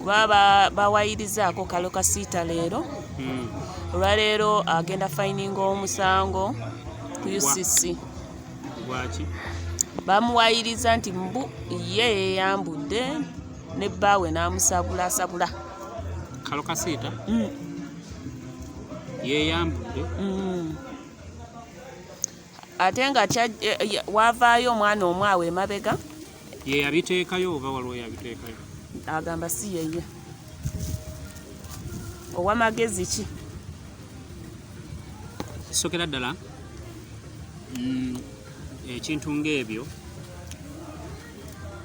Kuba bawayirizaako Kalo Kasiita leero. Olwaleero agenda fayininga omusango ku UCC. Lwaki? Bamuwayiriza nti mbu ye yeyambudde ne bbaawe n'amusabulasabula. Kalo Kasiita yeyambudde? Ate nga wavaayo omwana omu awo emabega. Ye yabiteekayo oba waliwo yabiteekayo? Agamba si yeye. Owamagezi ki? Kisokera ddala ekintu ng'ebyo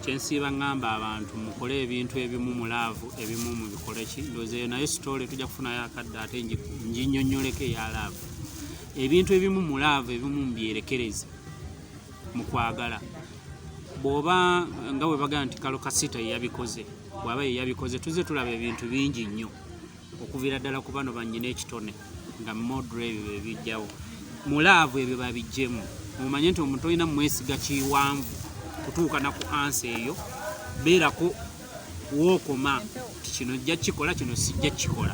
kyensiiba ŋŋamba abantu, mukole ebintu ebimu mu love, ebimu mubikole ki. Ndowooza eyo nayo story tujja kufunayo akadde ate nginnyonnyoleko eya love. Ebintu ebimu mu love, ebimu mubyerekereze mu kwagala. Bw'oba nga bwe bagamba nti Kalo Kasita yeyabikoze, bw'aba yeyabikoze, tuzze tulaba ebintu bingi nnyo okuviira ddala ku bano bannyina ekitone nga modro ebyo bebijjawo mu love. Ebyo babijjemu, omanye nti omuntu olina mwesiga kiwanvu kutuuka na ku ansa eyo. Beerako wookoma nti kino jja kikola, kino sijja kikola.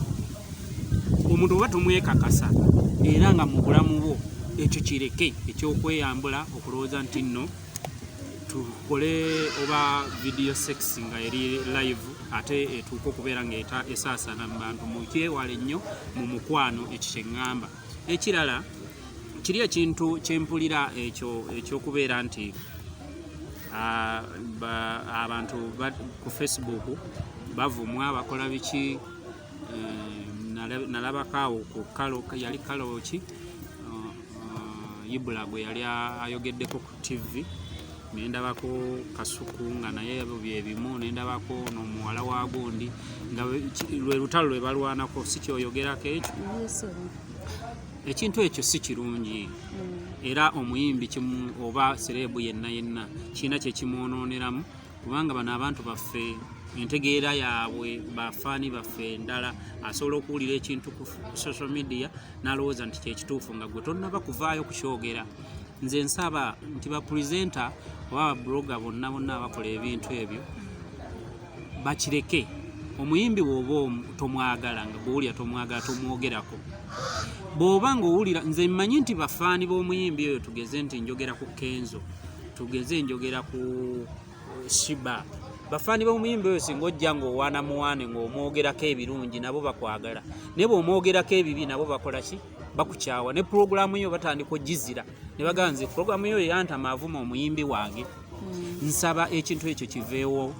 Omuntu oba tomwekakasa era nga mu bulamu bwo, ekyo kireke, ekyokweyambula okulowooza nti nno tukole oba video sex nga eri live ate etuuka okubeera nga esaasaana mu bantu. Mukyewale nnyo mu mukwano, ekyo kyeŋŋamba. Ekirala kiri ekintu kyempulira ekyo ekyokubeera nti abantu ku Facebook bavumwa, bakola biki. Nalabako awo ku Kalo, yali Kalo ki, Ibula gwe yali ayogeddeko ku TV, nendabako Kasuku nga naye abo byebimu, nendabako nomuwala wa gundi nga lwe lutalo lwe balwanako. Si kyoyogerako ekyo? Ekintu ekyo si kirungi. Era omuyimbi kimu oba celeb yenna yenna kirina kyekimwonooneramu, kubanga bano abantu baffe entegeera yaabwe, bafaani baffe endala, asobola okuwulira ekintu ku social media n'alowooza nti kyekituufu nga gwe tonnaba kuvaayo kukyogera. Nze nsaba nti ba presenter oba ba blogger bonna bonna abakola ebintu ebyo bakireke. Omuyimbi bw'oba tomwagala, nga gwowulira tomwagala, tomwogerako. Bw'oba ng'owulira, nze mmanyi nti bafaani b'omuyimbi oyo, tugeze nti njogera ku Kenzo, tugeze njogera ku Sheebah, bafaani b'omuyimbi oyo singa ojja ng'owaana muwaane ng'omwogerako ebirungi, nabo bakwagala, naye bw'omwogerako ebibi, nabo bakola ki? Bakukyawa. Ne pulogulaamu yo batandika ogizira ne bagamba, "Nze pulogulaamu yo yantama, avuma omuyimbi wange." Nsaba ekintu ekyo kiveewo,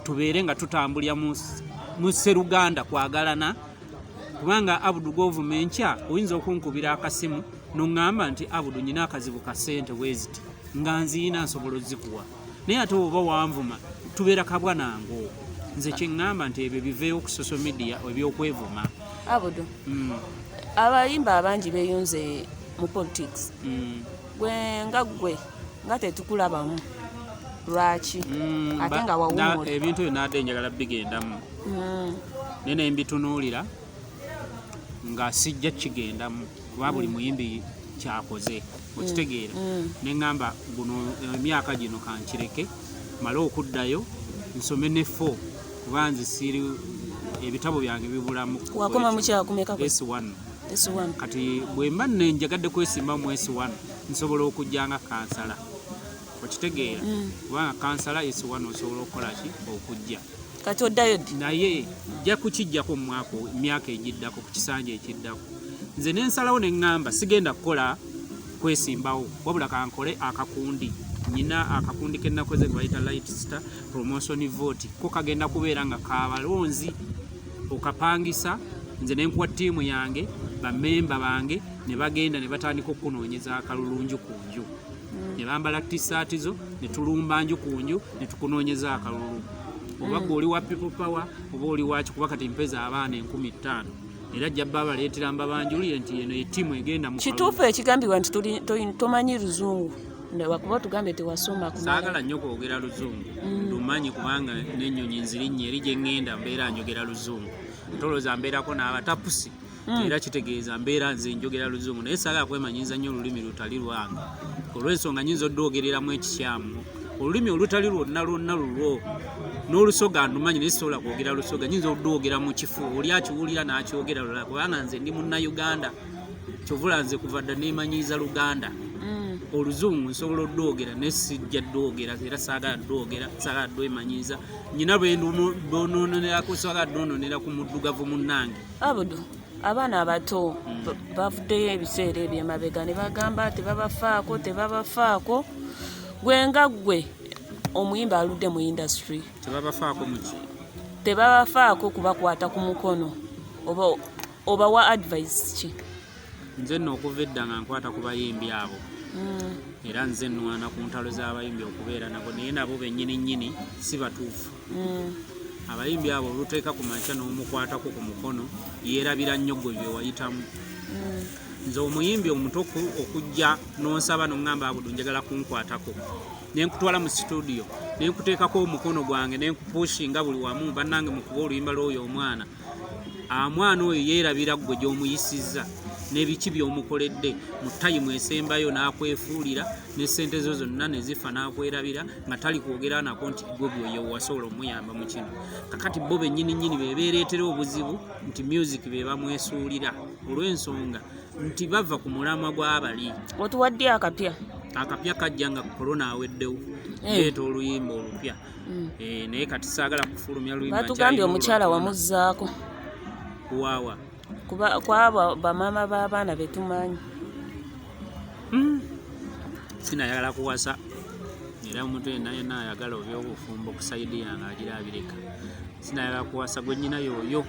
tubeere nga tutambulira mu sseruganda kwagalana, kubanga Abudu govuma enkya oyinza okunkubira akasimu noŋŋamba nti, "Abudu, nyina akazibu ka ssente bweziti," nga nziina nsobola ozikuwa, naye ate oba wanvuma tubeera kabwa nango. Nze kyeŋŋamba nti ebyo biveewo ku social media, ebyokwevuma. Abudu, abayimba abangi beeyunze mu politics. Gwe nga gwe nga tetukulabamu, lwaki? Ate nga wawummula. Ebintu ebyo naadde njagala bigendamu, naye ne mbitunuulira nga sijja kigendamu, kuba buli muyimbi kyakoze okitegeera. Ne ŋŋamba guno emyaka gino kankireke male okuddayo nsome ne fo, kuba nze siri, ebitabo byange bibulamu. Wakoma mu kyakumeka? S1. S1. Kati bwe mba nenjagadde kwesimba mu S1, nsobola okujja nga kansala, okitegeera? Kubanga kansala S1 osobola okukola ki, okujja. Kati oddayo ddi? Naye nja kukijjako mu mwaka, emyaka egiddako, ku kisanja ekiddako. Nze nensalawo ne ŋŋamba sigenda kukola kwesimbawo, wabula kankole akakundi. Nyina akakundi ke nakoze ke bayita Light Star Promotion Vote, ko kagenda kubeera nga kabalonzi okapangisa, nze nenkuwa ttiimu yange, bamemba bange ne bagenda ne batandika okukunoonyeza akalulu nju ku nju, ne bambala tisaati zo, ne tulumba nju ku nju ne tukunoonyeza akalulu, oba gwe oli wa People Power oba oli waki. Kuba kati mpeza abaana 5000 era jja babaleetera mbabanjulire nti eno ettiimu egenda mu kalulu. Kituufu ekigambibwa nti tomanyi luzungu, wakuba otugambye tewasoma kumala? Saagala nnyo kwogera luzungu. Lumanyi kubanga n'ennyonyi nzirinnya, eri gye ŋŋenda mbeera njogera luzungu. Ntolooza mbeerako n'abatapusi, era kitegeeza mbeera nze njogera luzungu, naye saagala kwemanyiza nnyo olulimi lutali lwange, olw'ensonga nyinza oddwogereramu ekikyamu. Olulimi olutali lwonna lwonna lulwo N'Olusoga ndumanyi, naye sisobola kwogera Lusoga. Nyinza olwogera mu kifo, oli akiwulira n'akyogera lulala, kubanga nze ndi Munnayuganda. Kyovula nze kuva dda neemanyiiza Luganda. Oluzungu nsobola olwogera, naye sijja ddwogera, era saagala ddwogera, saagala ddwemanyiiza. Nyina bwenononerako, saagala ddwononera ku muddugavu munnange. Abudu, abaana abato bavuddeyo ebiseera ebyemabega ne bagamba tebabafaako, tebabafaako. Gwe nga ggwe omuyimbi aludde mu industry, Tebabafaako muki? Tebabafaako kubakwata ku mukono, oba obawa advice ki? Nze nno okuva edda nga nkwata ku bayimbi abo, era nze nnwana ku ntalo z'abayimbi okubeera nabo, naye nabo bennyini nnyini si batuufu. Abayimbi abo oluteeka ku makya n'omukwatako ku mukono, yeerabira nnyo gwe bye wayitamu. Nze omuyimbi omuto okujja n'onsaba n'oŋŋamba, "Abudu, njagala kunkwatako," nenkutwala mu studio, nenkuteekako omukono gwange, nenkupushinga buli wamu, bannange mukuba oluyimba lw'oyo omwana, amwana oyo yeerabira ggwe gy'omuyisizza n'ebiki by'omukoledde. Mu time esembayo n'akwefuulira ne ssente zo zonna ne zifa, n'akwerabira nga tali kwogera nako nti gwe bweyo wasobola omuyamba mu kino. Kakati bo bennyini nnyini be beereetera obuzibu nti music be bamwesuulira olw'ensonga nti bava ku mulamwa gw'abali. Otuwadde akapya? Akapya kajja nga korona aweddewo. Leeta oluyimba olupya. Naye kati saagala kufulumya luyimba. Batugambye nkyalina omukyala olwa wamuzzaako. corona. Waawa? Kuba kwabo bamaama b'abaana betumanyi. Sinayagala kuwasa, era omuntu yenna yenna ayagala obyobufumbo ku side yange agira abireka. Sinayagala kuwasa, gwe nyina yooyo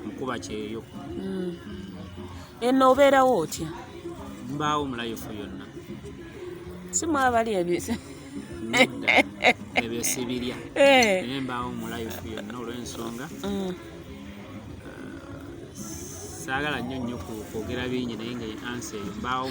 mukuba kyeyo. Eno obeerawo otya? Mbaawo mu life yonna. Si mwabali ebyo? Nedda, ebyo sibirya. Naye mbaawo mu life yonna olw'ensonga saagala nnyo nnyo kwogera bingi, naye nga answer eyo mbaawo.